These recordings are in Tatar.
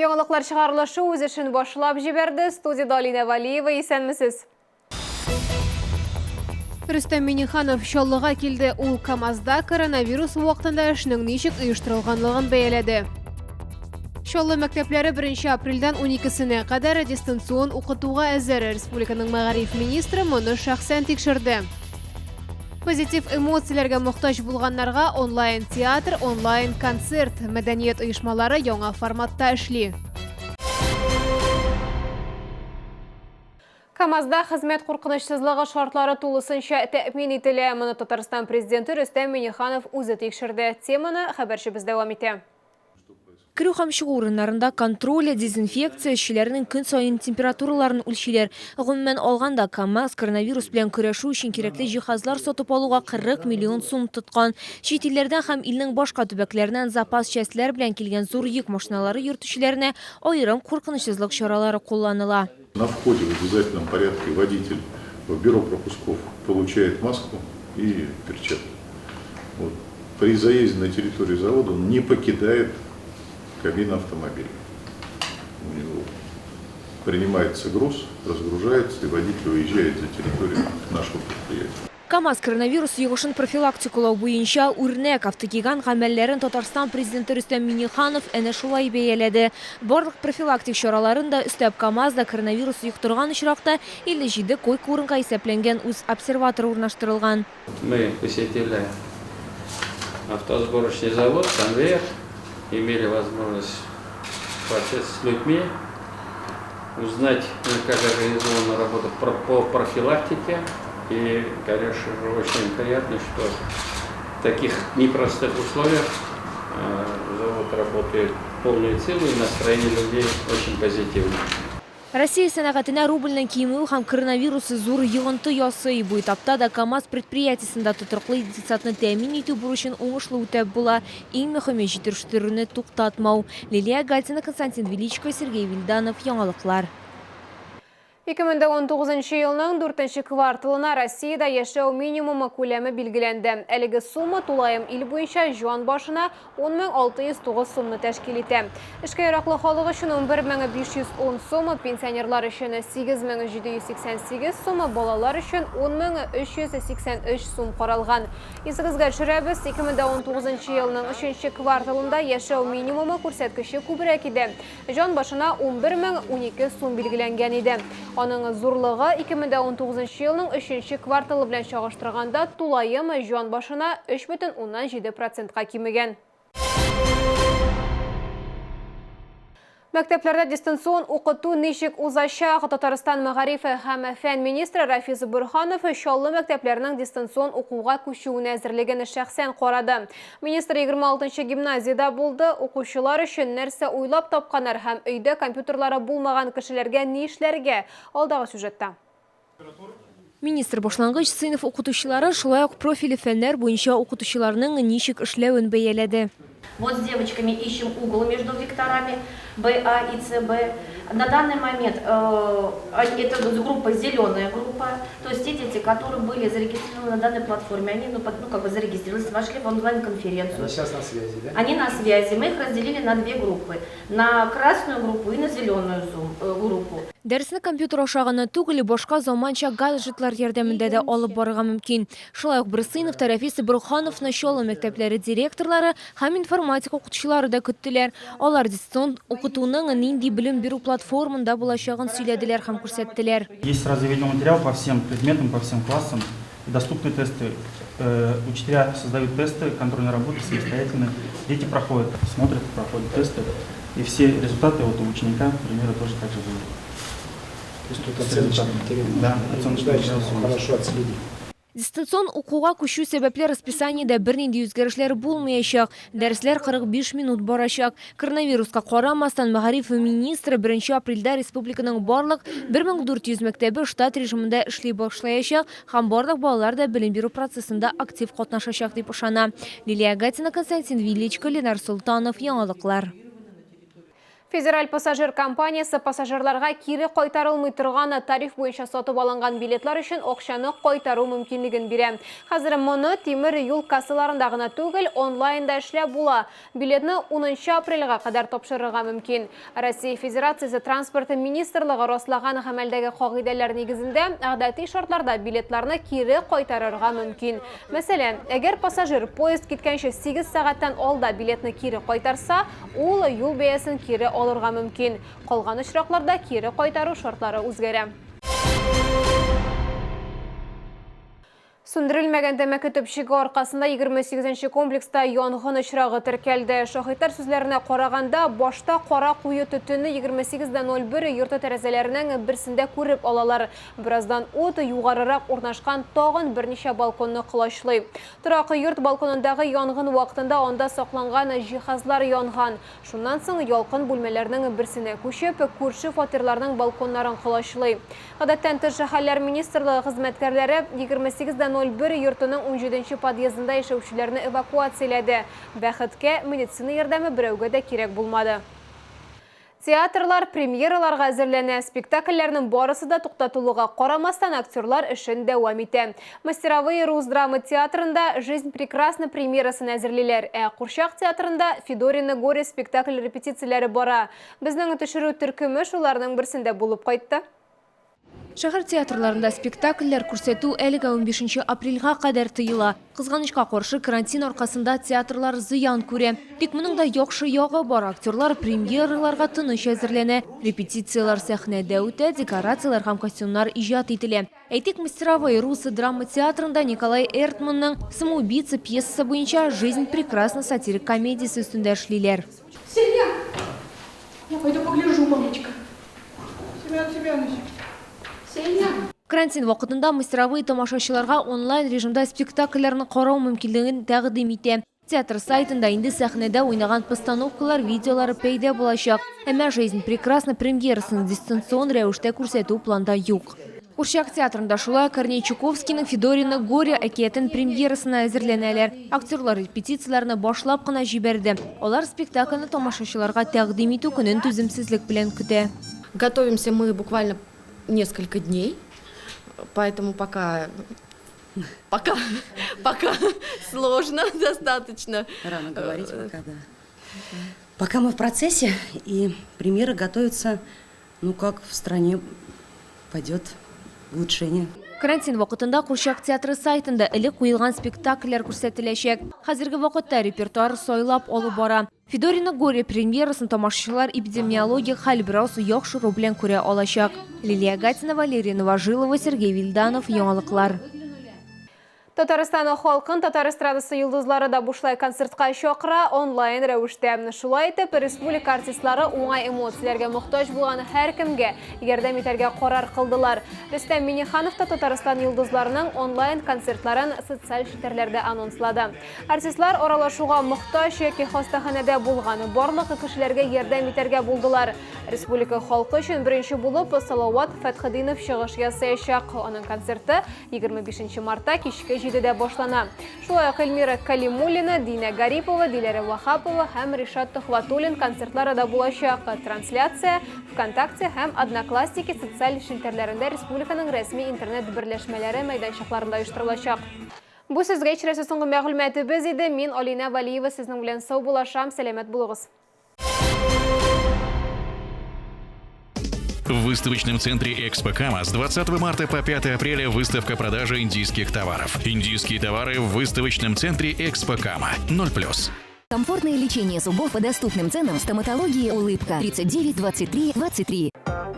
Яңалыклар чыгарылышы үз эшен башлап җибәрде. Студиядә Алинә Валиева, исәнмесез. Рөстәм Минниханов Чаллыга килде. Ул КАМАЗда коронавирус вакытында эшнең ничек оештырылганлыгын бәяләде. Чаллы мәктәпләре 1 апрельдән 12-сенә кадәр дистанцион укытуга әзер. Республиканың мәгариф министры моны шәхсән тикшерде. Позитив эмоцияләргә мохтаҗ булганнарга онлайн театр, онлайн концерт. Мәдәният оешмалары яңа форматта эшли. КАМАЗда хезмәт куркынычсызлыгы шартлары тулысынча тәэмин ителә. Моны Татарстан Президенты Рөстәм Миңнеханов үзе тикшерде. Теманы хәбәрчебез дәвам итә. Керү һәм чыгу урыннарында контроль, дезинфекция, эшчеләрнең көн саен температураларын үлчиләр. Гомумән алганда, КАМАЗ коронавирус белән көрәшү өчен кирәкле җиһазлар сатып алуга 40 миллион сум тоткан. Чит илләрдән һәм илнең башка төбәкләреннән запас частьләр белән килгән зур йөк машиналары йөртүчеләренә аерым куркынычсызлык чаралары кулланыла. На входе в обязательном порядке водитель в бюро пропусков получает маску и перчатки. Вот. При заезде на территорию завода он не покидает кабину автомобиля. У него принимается груз, разгружается, и водитель уезжает за территорию нашего предприятия. КАМАЗ коронавирус йогышын профилактикалау буенча үрнәк автогигант гамәлләрен Татарстан Президенты Рөстәм Миңнеханов әнә шулай бәяләде. Барлык профилактик чараларын да өстәп, КАМАЗ да коронавирус йоктырган очракта 57 койка-урынга исәпләнгән үз обсерваторы урнаштырылган. Мы посетили автосборочный завод, конвейер, имели возможность пообщаться с людьми, узнать, как организована работа по профилактике. И, конечно же, очень приятно, что в таких непростых условиях завод работает в полную силу, и настроение людей очень позитивное. Россия сәнәгатенә рубльнең кимүе һәм коронавирус зур йогынты ясый. Бу этапта да КАМАЗ предприятиесендә тотрыклы икътисадны тәэмин итү бурычын уңышлы үтәп була. Иң мөхиме, җитештерүне туктатмау. Лилия Гатина, Константин Величко, Сергей Вильданов, Яңалыклар. 2019 елның дүртенче кварталына Россиядә яшәү минимумы күләме билгеләнде. Әлеге сумма тулаем ил буенча җан башына 10609 сумны тәшкил итә. Эшкә яраклы халык өчен 11510 сум, пенсионерлар өчен 8788 сум, балалар өчен 10383 сум каралган. Исегезгә төшерәбез, 2019 елның өченче кварталында яшәү минимумы күрсәткече күбрәк иде. Җан башына 11012 сум билгеләнгән иде. Аның зурлыгы 2019 елның өченче кварталы белән чагыштырганда тулаем җан башына 3,7 процентка кимегән. Мәктәпләрдә дистанцион укыту ничек узачак? Татарстан мәгариф һәм фән министры Рафис Борһанов Чаллы мәктәпләренең дистанцион укуга күчүенә әзерлеген шәхсән карады. Министр 26 нчы гимназиядә булды, укучылар өчен нәрсә уйлап тапканнар һәм өйдә компьютерлары булмаган кешеләргә ни эшләргә? Алдагы сюжетта. Министр башлангыч сыйныф укытучылары, шулай ук профильле фәннәр буенча укытучыларның ничек эшләвен бәяләде. Вот с девочками ищем угол между векторами BA и CB. На данный момент это группа зеленая группа, то есть те дети, которые были зарегистрированы на данной платформе, они ну, ну, как бы зарегистрировались, вошли в онлайн-конференцию. Они сейчас на связи, да? Они на связи. Мы их разделили на две группы. На красную группу и на зеленую группу. Дәресне компьютер аша гына түгел, башка заманча гаджетлар ярдәмендә дә алып барырга мөмкин. Шулай ук бер сыйныфта Рәфис Борһановны Чаллы мәктәпләре директорлары һәм информатика укытучылары да көттеләр. Алар дистанцион укытуның нинди белем бирү платформында булачагын сөйләделәр һәм күрсәттеләр. Есть сразу видеоматериал по всем предметам, по всем классам. Доступны тесты. Учителя создают тесты, контрольные работы самостоятельно. Дети проходят, смотрят, проходят тесты. И все результаты вот у ученика, к примеру, тоже так же будут. То есть тут оценочный материал. Да, оценочный материал. Хорошо отследить. Дистанцион укуга күчү сәбәпле расписаниедә бернинди үзгәрешләр булмаячак. Дәресләр 45 минут барачак. Коронавируска карамастан, мәгариф министры беренче апрельдә республиканың барлык 1400 мәктәбе штат режимында эшли башлаячак һәм барлык балалар да белем бирү процессында актив катнашачак дип ышана. Лилия Гатина, Константин Величко, Ленар Солтанов, Яңалыклар. Федераль пассажир компаниясе пассажирларга кире кайтарылмый торган тариф буенча сатып алынган билетлар өчен акчаны кайтару мөмкинлеген бирә. Хәзер моны тимер юл кассаларында гына түгел, онлайн да эшләп була. Билетны 10 апрельгә кадәр тапшырырга мөмкин. Россия Федерациясе Транспорт министрлыгы раслаган гамәлдәге кагыйдәләр нигезендә, гадәти шартларда билетларны кире кайтарырга мөмкин. Мәсәлән, әгәр пассажир поезд киткәнче 8 сәгатьтән алда билетны кире кайтарса, ул юл бәясен кире алырга мөмкин. Калган очракларда кире кайтару шартлары үзгәрә. Сүндерелмәгән тәмәке төпчеге аркасында 28 нче комплекста янгын очрагы теркәлде. Шаһитлар сүзләренә караганда, башта кара куе төтенне 28.01 йорты тәрәзәләренең берсендә күреп алалар. Бераздан ут югарырак урнашкан тагын берничә балконны колачлый. Торак йорт балконындагы янгын вакытында анда сакланган җиһазлар янган. Шуннан соң ялкын бүлмәләрнең берсенә күчеп, күрше фатирларның балконнарын колачлый. Гадәттән тыш хәлләр министрлыгы хезмәткәрләре 28.01 йортының 17 нче подъездында яшәүчеләрне эвакуацияләде. Бәхеткә, медицина ярдәме берәүгә дә кирәк булмады. Театрлар премьераларга әзерләнә. Спектакльләрнең барысы да туктатылуга карамастан, актерлар эшен дәвам итә. Мастеровые рус драма театрында Жизнь прекрасна премьерасын әзерлиләр, ә Курчак театрында Федорино горе спектакль репетицияләре бара. Безнең төшерү төркеме шуларның берсендә булып кайтты. Шәһәр театрларында спектакльләр күрсәтү әлегә 15 апрельгә кадәр тыела. Кызганычка каршы, карантин аркасында театрлар зыян күрә. Тик моның да яхшы ягы бар, актерлар премьераларга тыныч әзерләнә. Репетицияләр сәхнәдә үтә, декорацияләр һәм костюмнар иҗат ителә. Әйтик, Мастеровые рус драма театрында Николай Эртманның Самоубийца пьесасы буенча Жизнь прекрасна сатирик комедиясе өстендә эшлиләр. Сеня! Я пойду погляжу, мамочка. Семен Семенович. Сеня! Карантин вакытында Мастеровые тамашачыларга онлайн режимда спектакльләрне карау мөмкинлеген тәкъдим итә. Театр сайтында инде сәхнәдә уйнаган постановкалар видеолары пәйда булачак. Әмма Жизнь прекрасна премьерасын дистанцион рәвештә күрсәтү планда юк. Курчак театрында шулай Корней Чуковскийның Федорино горе әкиятен премьерасына әзерләнәләр. Актерлар репетицияләрне башлап кына җибәрде. Алар спектакльне тамашачыларга тәкъдим итү көнен түземсезлек белән көтә. Готовимся мы буквально несколько дней, поэтому пока пока пока сложно достаточно. Рано говорить пока, да. Пока мы в процессе, и премьера готовится, ну как в стране пойдет улучшение. Карантин вакытында Курчак театры сайтында элек куелган спектакльләр күрсәтеләчәк. Хәзерге вакытта репертуар сайлап алу бара. Федорино горе премьерасын тамашачылар эпидемиологик хәл бераз яхшыру белән күрә алачак. Лилия Гатина, Валерия Новожилова, Сергей Вильданов, Яңалыклар. Татарстан халкын татар эстрадасы йолдызлары да бушлай концертка чакыра онлайн рәвештә. Шулай итеп, республика артистлары уңай эмоцияләргә мохтаҗ булган һәркемгә ярдәм итәргә карар кылдылар. Рөстәм Миңнеханов та Татарстан йолдызларының онлайн концертларын социаль челтәрләрдә анонслады. Артистлар аралашуга мохтаҗ яки хастаханәдә булган барлык кешеләргә ярдәм итәргә булдылар. Республика халкы өчен беренче булып Салават Фәтхетдинов чыгыш ясаячак. Аның концерты 25 мартта кичке 7-дә башлана. Шулай ук Эльмира Калимуллина, Динә Гарипова, Диләрә Ваһапова һәм Ришат Төхвәтуллин концертлары да булачак. Трансляция ВКонтакте һәм Одноклассники социаль челтәрләрендә республиканың рәсми интернет берләшмәләре мәйданчыкларында оештырылачак. Бу сезгә ишетеләсе соңгы мәгълүматыбыз иде. Мин Алинә Вәлиева сезнең белән саубуллашам. Сәламәт булыгыз. В выставочном центре «Экспо Кама» с 20 марта по 5 апреля выставка продажи индийских товаров. Индийские товары в выставочном центре «Экспо Кама». 0+. Комфортное лечение зубов по доступным ценам в стоматологии «Улыбка» 39 23 23.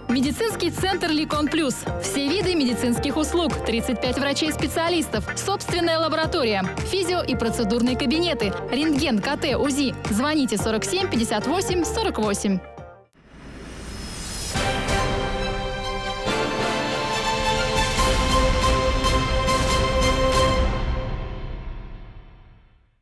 Медицинский центр «Ликон Плюс». Все виды медицинских услуг, 35 врачей-специалистов, собственная лаборатория, физио- и процедурные кабинеты, рентген, КТ, УЗИ. Звоните 47 58 48.